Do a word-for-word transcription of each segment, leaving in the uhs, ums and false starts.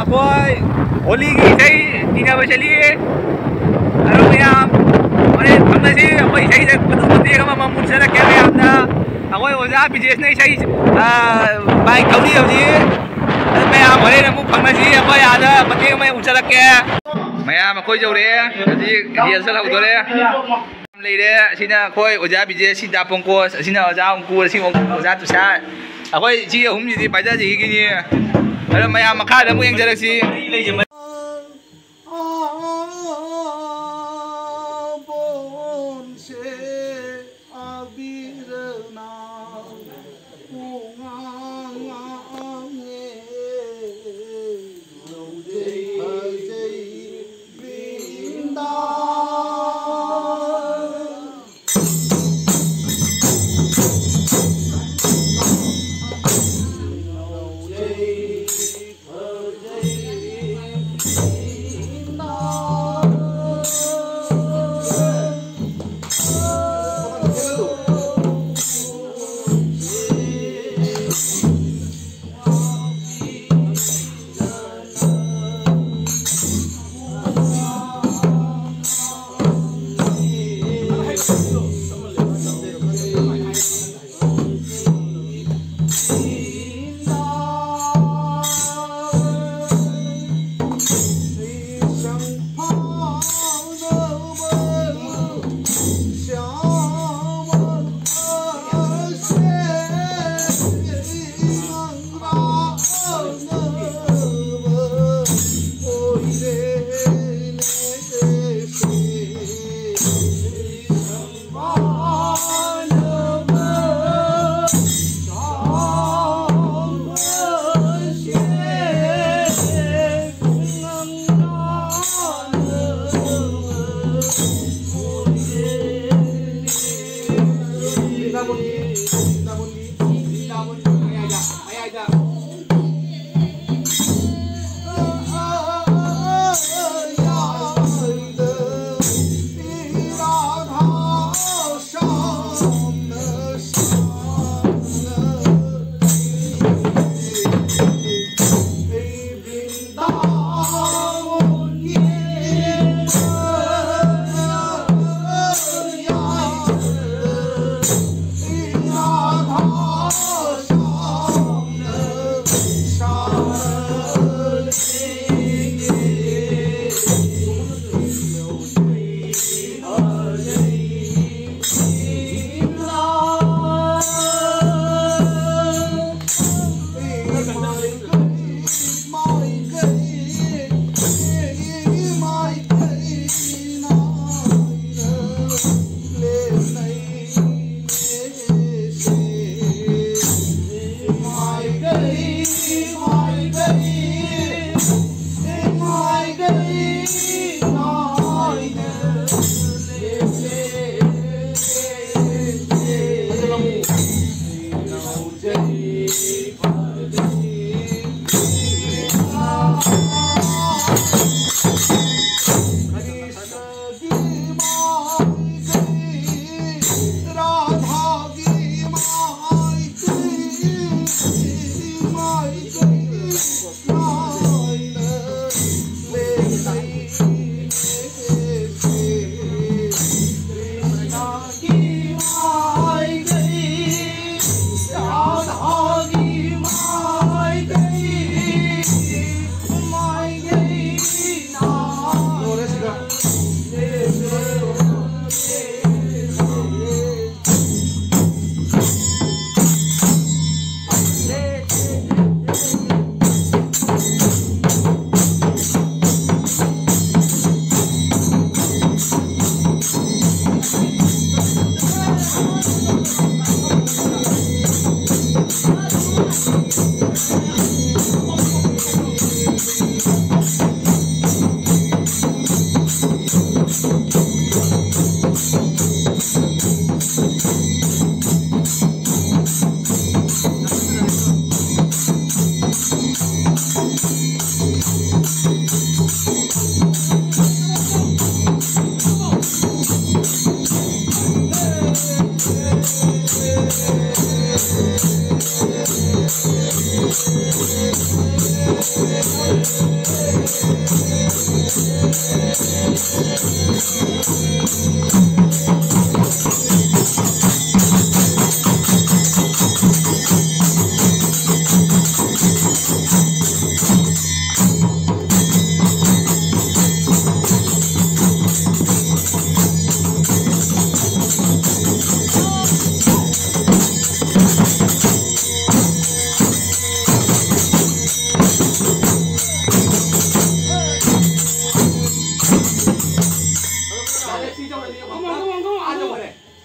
ꯑꯩꯈꯣꯏ ꯍꯣꯂꯤꯒꯤ ꯏꯁꯩ ꯇꯤꯟꯅꯕ ꯆꯠꯂꯤ꯫ ꯑꯗꯣ ꯃꯌꯥꯝ ꯍꯣꯔꯦꯟ ꯐꯝꯅꯁꯤ꯫ ꯑꯩꯈꯣꯏ ꯏꯁꯩꯗ ꯃꯇꯨ ꯃꯇꯦꯛ ꯑꯃꯃꯝ ꯎꯠꯆꯔꯛꯀꯦ ꯃꯌꯥꯝꯗ꯫ ꯑꯩꯈꯣꯏ ꯑꯣꯖꯥ ꯕꯤꯖꯦꯁꯅ ꯏꯁꯩ, ꯑ, ꯃꯥꯏꯛ ꯊꯧꯔꯤ ꯍꯧꯖꯤꯛ꯫ ꯑꯗꯨ ꯃꯌꯥꯝ ꯍꯣꯔꯦꯟ ꯑꯃꯨꯛ ꯐꯪꯅꯁꯤ꯫ ꯑꯩꯈꯣꯏ ꯑꯥꯗ ꯃꯇꯦꯛ ꯑꯃ ꯎꯠꯆꯔꯛꯀꯦ꯫ ꯃꯌꯥꯝ ꯑꯩꯈꯣꯏ ꯌꯧꯔꯛꯑꯦ꯫ ꯍꯧꯖꯤꯛ ꯔꯤꯍꯔꯁꯦꯜ ꯍꯧꯗꯣꯔꯦ꯫ ꯂꯩꯔꯦ꯫ ꯑꯁꯤꯅ ꯑꯩꯈꯣꯏ ꯑꯣꯖꯥ ꯕꯤꯖꯦꯁ, ꯁꯤꯗ ꯄꯣꯡꯀꯣꯁ, ꯑꯁꯤꯅ ꯑꯣꯖꯥ ꯑꯪꯀꯨꯔ, ꯑꯁꯤ ꯑꯣꯖꯥ ꯇꯨꯁꯥꯔ꯫ ꯑꯩꯈꯣꯏ ꯁꯤ ꯑꯍꯨꯝꯁꯤꯗꯤ ꯄꯥꯏꯖꯈꯤꯒꯅꯤ꯫ ꯑꯗꯣ ꯃꯌꯥꯝ ꯃꯈꯥꯗ ꯑꯃꯨꯛ ꯌꯦꯡꯖꯔꯛꯁꯤ꯫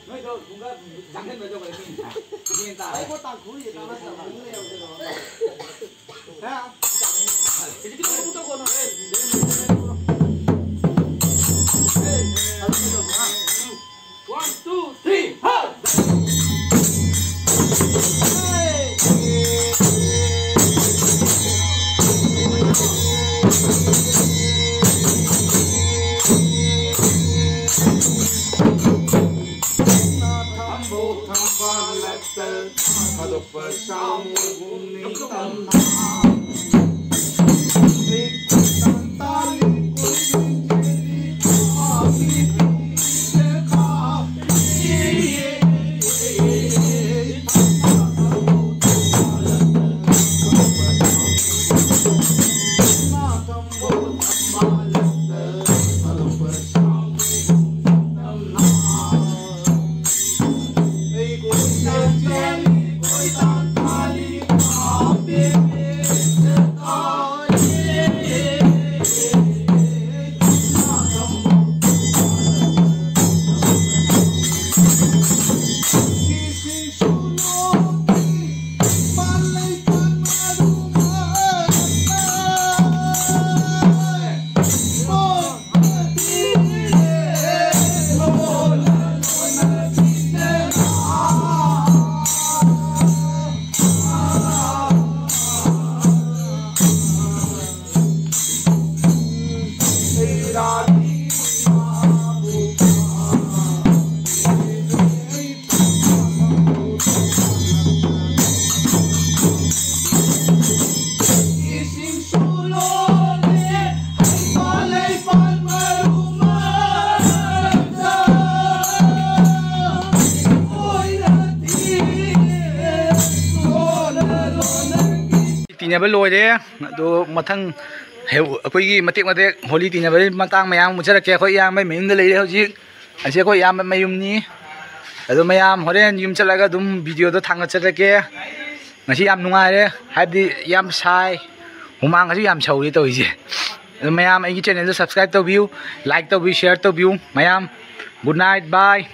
ꯅꯣꯏꯗꯣ ꯅꯨꯡꯒ ꯌꯥꯡꯈꯩ ꯃꯔꯤ ꯇꯧꯕꯗ ꯃꯤ ꯏꯁꯥ ꯃꯦꯟ ꯇꯥꯔꯦ꯫ ꯑꯩꯈꯣꯏ ꯇꯥꯡꯈꯨꯜꯒꯤ ꯇꯥꯟꯅ ꯇꯧꯕ ꯃꯤ ꯂꯩꯔꯝꯒꯅꯣ꯫ ꯍꯥ? ꯍꯧꯖꯤꯛꯀꯤ ꯊꯕꯛ ꯇꯧꯒꯅꯨ꯫ One, two, three, ꯍꯥ! ꯊꯝꯕꯧ ꯊꯝꯕꯥꯜ ꯂꯛꯇ ꯊꯥꯗꯣꯛꯄ ꯁꯥꯃꯨꯒꯨꯝ ꯅꯤꯡꯇꯝꯅ꯫ ꯂꯣꯏꯔꯦ꯫ ꯑꯗꯣ ꯃꯊꯪ ꯍꯦ-, ꯑꯩꯈꯣꯏꯒꯤ ꯃꯇꯦꯛ ꯃꯇꯦꯛ ꯍꯣꯂꯤ ꯇꯤꯟꯅꯕꯒꯤ ꯃꯇꯥꯡ ꯃꯌꯥꯝ ꯎꯠꯆꯔꯛꯀꯦ꯫ ꯑꯩꯈꯣꯏ ꯏꯌꯥꯝꯕ ꯃꯌꯨꯝꯗ ꯂꯩꯔꯦ ꯍꯧꯖꯤꯛ꯫ ꯑꯁꯤ ꯑꯩꯈꯣꯏ ꯏꯌꯥꯝꯕ ꯃꯌꯨꯝꯅꯤ꯫ ꯑꯗꯣ ꯃꯌꯥꯝ ꯍꯣꯔꯦꯟ ꯌꯨꯝ ꯆꯠꯂꯒ ꯑꯗꯨꯝ ꯚꯤꯗꯤꯑꯣꯗꯣ ꯊꯥꯡꯒꯠꯆꯔꯛꯀꯦ꯫ ꯉꯁꯤ ꯌꯥꯝ ꯅꯨꯡꯉꯥꯏꯔꯦ, ꯍꯥꯏꯕꯗꯤ ꯌꯥꯝ ꯁꯥꯏ, ꯍꯨꯃꯥꯡꯒꯁꯨ ꯌꯥꯝ ꯁꯧꯔꯤ ꯇꯧꯔꯤꯁꯦ꯫ ꯑꯗꯣ ꯃꯌꯥꯝ ꯑꯩꯒꯤ ꯆꯦꯅꯦꯜꯗꯣ subscribe ꯇꯧꯕꯤꯌꯨ, like ꯇꯧꯕꯤꯌꯨ, share ꯇꯧꯕꯤꯌꯨ꯫ ꯃꯌꯥꯝ good night, bye꯫